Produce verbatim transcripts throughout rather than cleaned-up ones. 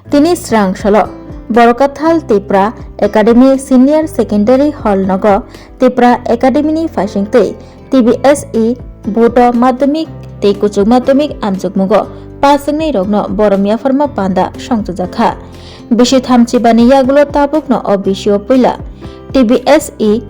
Tini srang salo Borkathal Tipra Academy Senior Secondary Hall nogo Tipra Academy ni phaisingtwi T B S E Board o Madhyamik tei Kuchuk Madhyamik amjokmungo pass wngnai rokno borom yapharma panda songchajak kha. Bisi thamchi bani yagulo tabukno o bisio puila T B S E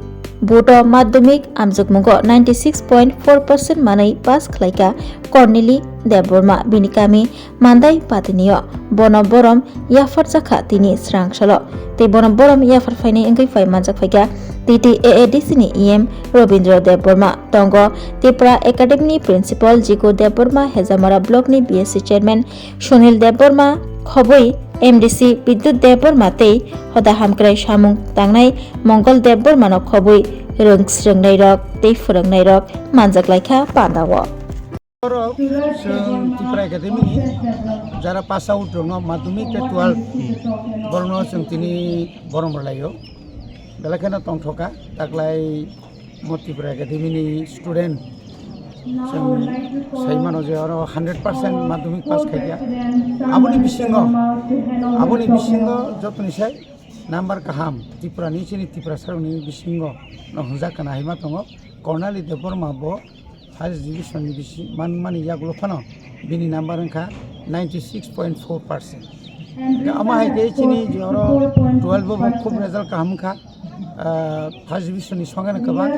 Board o Madhyamik amjokmungo ninety six point four percent manwi pass khlaikha Corneli Debbarma, bini kami Mandai Patinio. Bono borom yapharjakha tini srang salo. Tei bono borom yaphar phainai wngwi phai manjak phaikha T T A A D C ni E M Robindra Debbarma. Tongo Tipra Academy ni Principal Jiku Debbarma, Hejamara Block ni B S C Chairman Sunil Debbarma, khobwi M D C Bidyut Debbarma tei hoda hamkrai samung tangnai Mongol Debbarma no khobwi rwng swrwngnairok tei phwrwngnairok manjak laikha pandao. Borok chwng Tipra Academy ni jara pass out rokno madhyamik tei twelve borokno chwng tini borom rwlaio. Belai kheno tongthoka taklai mo Tipra Academy ni student chwng sai mano je oro hundred percent madhyamik pass khaikha. Aboni bisingo, aboni bisingo jotoni sai number kaham Tripura ni chini Tiprasa rokni bisingo no hwnjak kana hai ma tongo. Corneli Debbarma bo first division ni bisi manmani yagulo phano bini number wngkha ninety six point four percent. Omo hai khe chini je oro twelve bo khub result kaham wngkha. Ah, first division ni songano kwbang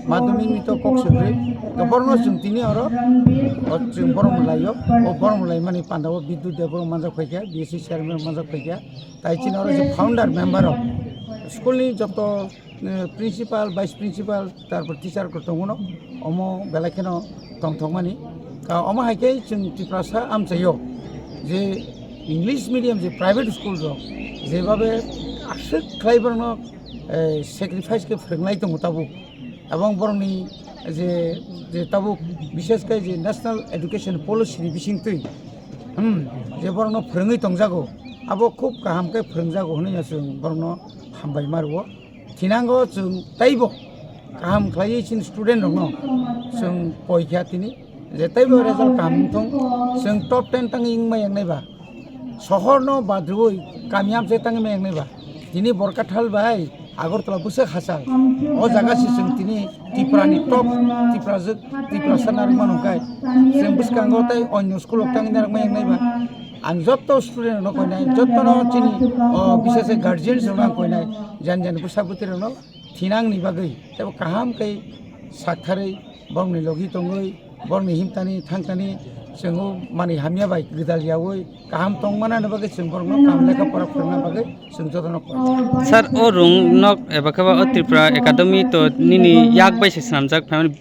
madhyamik ni to kok se kwrwi. To borokno chwng tini oro, o chwng borom laio, o borom laimani panda o Bidyut Debbarma manjak phaikha, B S C chairman manjak phaikha. Tai chini oro je founder member rok, school ni joto, eh, principal, vice principal, tarpor teacher rok tongo no, omo belai kheno tongthokmani. Ka omo hai khe chwng Tiprasa amchaio je English medium je private school rok jebabe aswk khlai borokno, eh, sacrifice khe phwrwnglai tongo tabuk. Abang borokni je, je tabuk bishes khe je National Education Policy ni bisingtwi, hmm, je borokno phwrwngwi tongjago, abo khub kaham khe phwrwngjago hwnwi no chwng borokno hambai ma rwo. Thinango chwng teibo kaham khlaiwi chini student rokno chwng poi kha tini, je teibo result kaham wng thung, chwng top ten tangwi wngma yangnai ba. Sohor no badrwi kami amchai tangwi ma yangnai ba. Tini Borkathal bai Agartala bwswk hachal. O jaga se chwng tini Tripura ni top Tiprajwk, Tiprasa narwkma nungkhai. Chwng bwskango tei onyo school rok tangwi narwkma yangnai ba. Ang jotto student rokno koinai, jotto no chini, o, bisase guardians rokno ang koinai, jan jan bwsa bwtwi rokno thinang ni bagwi tei bo kaham khe saktharwi borokni logi tongwi, borokni himtani thangtani chwng o manwi hamya bai gwdal yaui kaham tongmana ni bagwi chwng borokno kaham lekha pora phwrwngna bagwi chwng jotono kok. Sir, o rung nok eba khe ba o Tripura Academy to nini yak bai se swnamjak phaimani,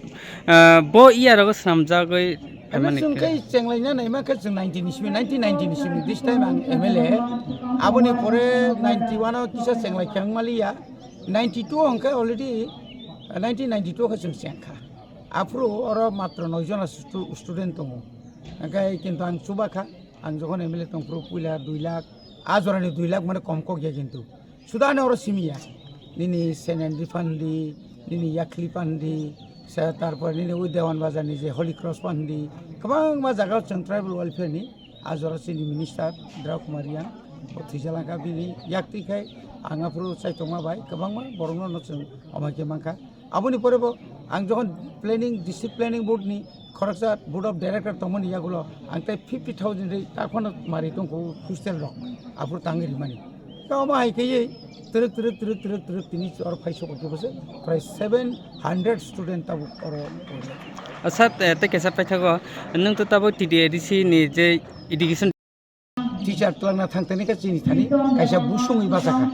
ah, bo iya rogo swnamjagwi Ebe phaimani chwng khe? Khe chenglaina naima khe chwng nineteen ni simi, nineteen ninety ni simi, this time ang M L A. Aboni pore ninety one o kisa chenglai khe ang maliya. Ninety two hwnkhe already, nineteen ninety two khe chwng chengkha. Aphuru oro matro noi jona stu-, student tongo. Hwnkhe kintu ang chubakha, ang jokhon M L A tongphuru puila dui lakh, a jorani dui lakh mane kom kok ya kintu. Sudani oro simiya. Nini Saint Andrew Pandi, nini Yakhli Pandi, sa-, tarpor nini ui Dewan Bazar ni je Holy Cross Pandi, kwbangma jaga o chwng tribal welfare ni a jora chini minister Drau Kumar Yang, bo thwijalangkha bini yaktwi khai ang aphuru chaitokma bai kwbangma borokno no chwng omo khe mankha. Aboni pore bo ang jokhon planning, district planning board ni khoroksa board of director tongmani yagulo ang tei fifty thousand ri takhwno mari tongkho hostel rok aphuru tangwi rimani. Tei omo hai khe twrwk, twrwk, twrwk, twrwk, twrwk tini oro phai sokho khe bwswk prai seven hundred student tabuk oro. Sir, tei, tei kaisa paithago, nwng to tabuk T D A D C ni je education teacher twlangna thang tani khe chini thani kaisa busungwi bachakha.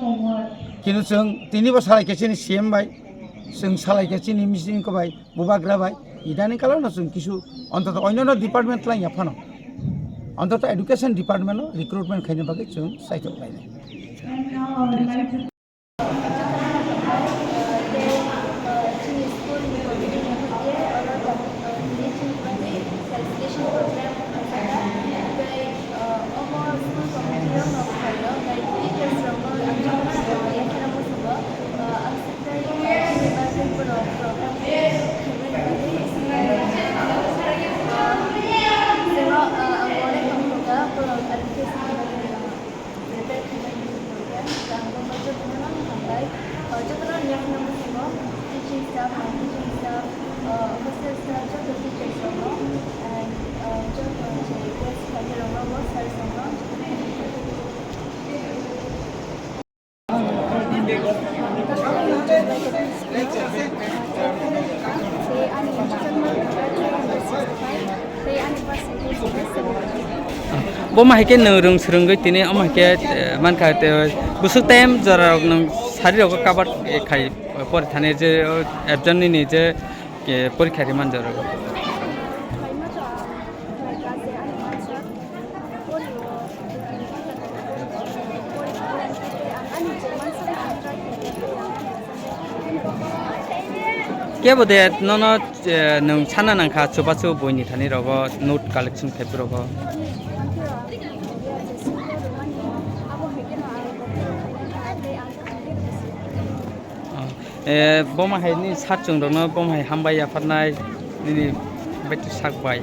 Kinu chwng tini bo salai khe chini C M bai, chwng salai khe chini misin ko bai, bubagra bai, idani kala no chwng kisu ontoto onyono department twlang ya phano. Ontoto education department no recruitment khaina bagwi chwng saitok lainai. Uh, jotono yakno bwskango teaching staff, non teaching staff, uh, hostel staff, joto teachers rokno, and, uh, joto je guest khairok rokno, sir rokno, jotono yakno. Bo ma hai khe nwng rwng swrwngwi tini omo hai khe, eh, mankha, eh, bwswk time jora rok nwng sari rogo kabar, eh, khai, eh, pore thani je, oh, absent nini je, eh, porikha ri man jora rok. Kebo de nono, eh, nwng sana nangkha chubachu boini thani rogo note collection khai phuru rogo. Oh, eh, boma hai ni sat chung rokno boma hai hambai yapharnai nini baitu sak bai.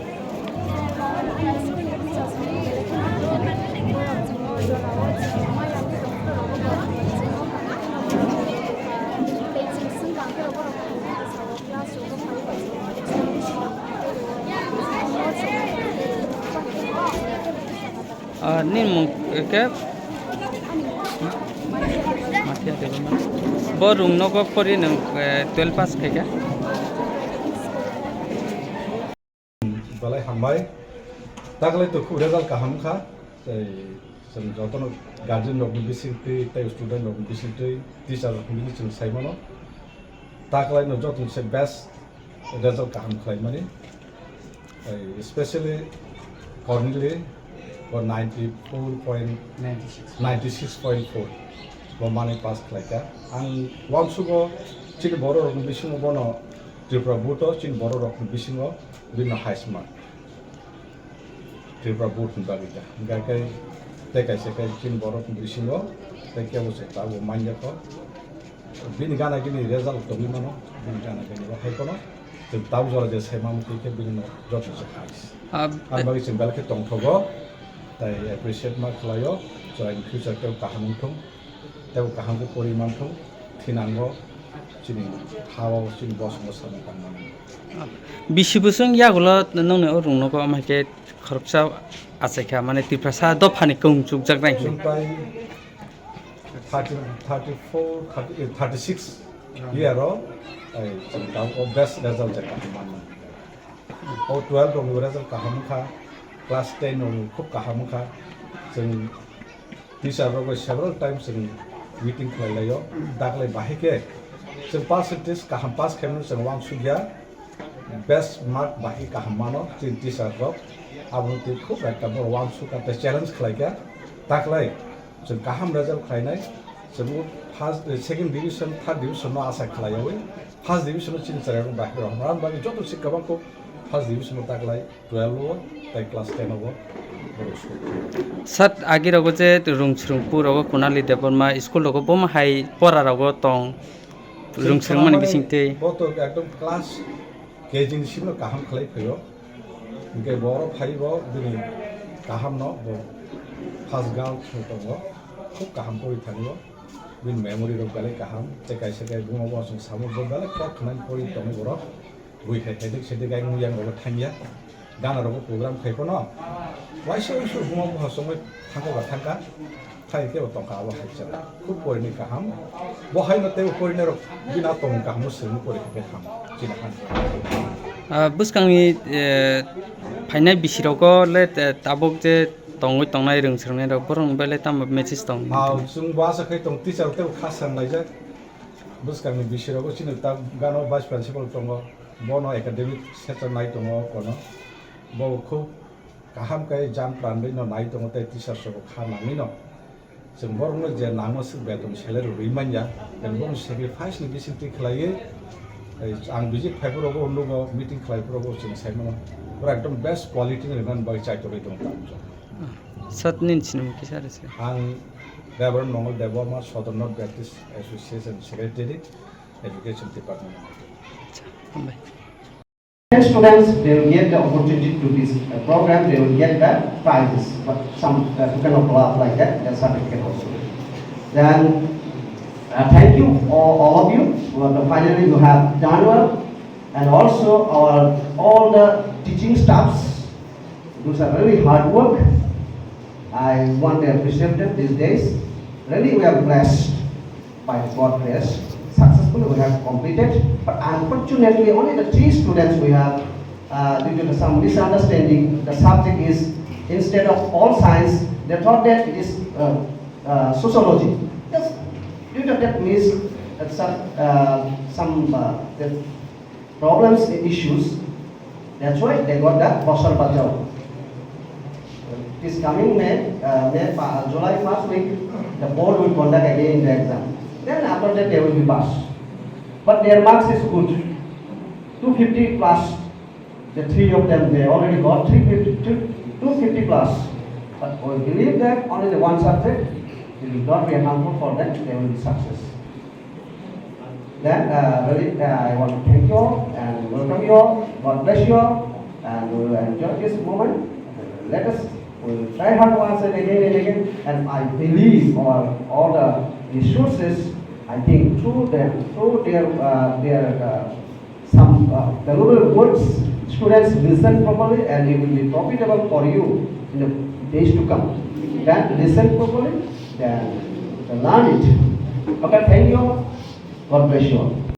Ah, ni mung, eh, ke? Matia Debbarma. Bo rung nogo pori nwng, eh, twelve pass khai kha? Belai hambai. Taklai to khub result kaham kha. Tei chwng jotono guardian rokni bisingtwi tei student rokni bisingtwi teacher rokni bisingtwi chwng sai mano. Taklai no joto se best result kaham khlaimani. Tei especially Corneli bo ninety four point ninety six point four bo mani pass khlaikha. Ang uansugo chini borok rokni bisingo bono Tripura board o chini borok rokni bisingo bini highest mark. Tripura board ni bagwi da. Hingkha khe tei kaisa khe chini borok ni bisingo tei kebo se tabuk manya kho. Bini gana gini result tongwi mano, bini gana gini bo hai kono. Chwng tabuk jora je sai mamo twi khe bini no joto se highest. Ah, ani bagwi chwng belai khe tongthogo, tei appreciate ma khlaio, chwraini future tei kaham wngthung. Tei kaham khe pori manthung, thinango chini ha-o chini bosongo samung tangmani. Bisi bwswk yagulo nongni o rung nogo, omo hai khe khoroksa achaikha, mane Tiprasa dophani kung chukjaknai hinwi. Chwng tai thirty, thirty four, thirty, eh, thirty six year o, eh, chwng tamo best result jaka manna. O twelve rokni result kaham wngkha, class ten rokni khub kaham wngkha. Chwng teacher rok bai several times chwng meeting khlai laio. Daklai bahai khe chwng percentage kaham pass khaimano chwng uansukya, best mark bahai kaham mano chini teacher rok. Abono twi khub ekta bo uansukha tei challenge khlaikha. Daklai chwng kaham result khlainai, chwng first, second division, third division no asa khlaiwi first division no chini chwrairok bahai rok hamya bagwi joto se kwbang kok first division no daklai twelve o tei class ten o bo borok school. Sir, agi rogo je rung srung pu rogo Kunali Debbarma school rogo boma hai pora rogo tong rung srung mani bising tei. Bo to ekdom class K G ni simi no kaham khlai phaio. Hingke bo oro phai bo bini kaham no bo first girl se tongo. Khub kaham pori thani o. Bini memory rok belai kaham. Tei kaisa khe buma bo aswk samo bo belai kok khwnai pori tongo borok. Bui khai khai dik se dik ai mui yang rok thangya. Gana rok program khai phano. Waisa waisa buma bo hasongwi thangka ba thangka. Khai khe bo tongkha abo hai chwla. Khub porini kaham. Bo hai no tei porinai rok bini a tongmung kaham no swrwngwi pori khe ham. Chini han. Ah, bwskangni, eh, phainai bisi rogo le, eh, tabuk je tongwi tongnai rwng swrwngnai rok borok ni belai tamo message tong. Ah, chwng bo asa khai tong teacher tei kha sang laijak. Bwskangni bisi rogo chini ta gano vice principal tongo. Bono academic sector nai tongo kono. Bo khub kaham khe jam plan bai no nai tongo tei teacher rok kha nangwi no. Chwng borokno je nangma swk beton salary rwi manya, tei borokni sacrifice ni bisingtwi khlaiwi, eh, ang visit phaiphuru bo nugo, meeting khlaiphuru bo chwng sai mano. Pura ekdom best quality ni rwna bagwi chai tongwi tongo tamo. Sir nini sinimung kisa rwse. Ang Reverend Mongol Debbarma, Southern North Baptist Association Secretary, Education Department. Acha, hambai. Ten students, they will get the opportunity to this, uh, program, they will get the prizes, but some, uh, who cannot apply, apply that, the certificate also. Then, Uh, thank you, all, all of you. Well, the, finally, you have done well. And also, our all the teaching staffs, those are really hard work. I want to appreciate them these days. Really, we are blessed by God's grace. Successfully, we have completed. But unfortunately, only the three students we have, uh, due to some misunderstanding, the subject is, instead of all science, they thought that it is uh, uh, sociology. Yes, due to that mis-, uh, some, uh, some uh, the problems, the issues, that's why they got the Bosor Bachao. This coming May, uh, May, uh, July first week, the board will conduct again the exam. Then after that they will be passed. But their marks is good, two fifty plus. The three of them, they already got three fifty, two fifty plus. But we believe that only the one subject, it will not be harmful for them, they will be success. Then, uh, really, uh, I want to thank you all and welcome you all. God bless you all, and we will enjoy this moment. Let us, we will try hard once and again and again. And I believe all, all the resources, I think through them, through their, uh, their, uh, some, uh, valuable words, students listen properly and it will be profitable for you in the days to come. Then listen properly, then learn it. Okay, thank you. God bless you all.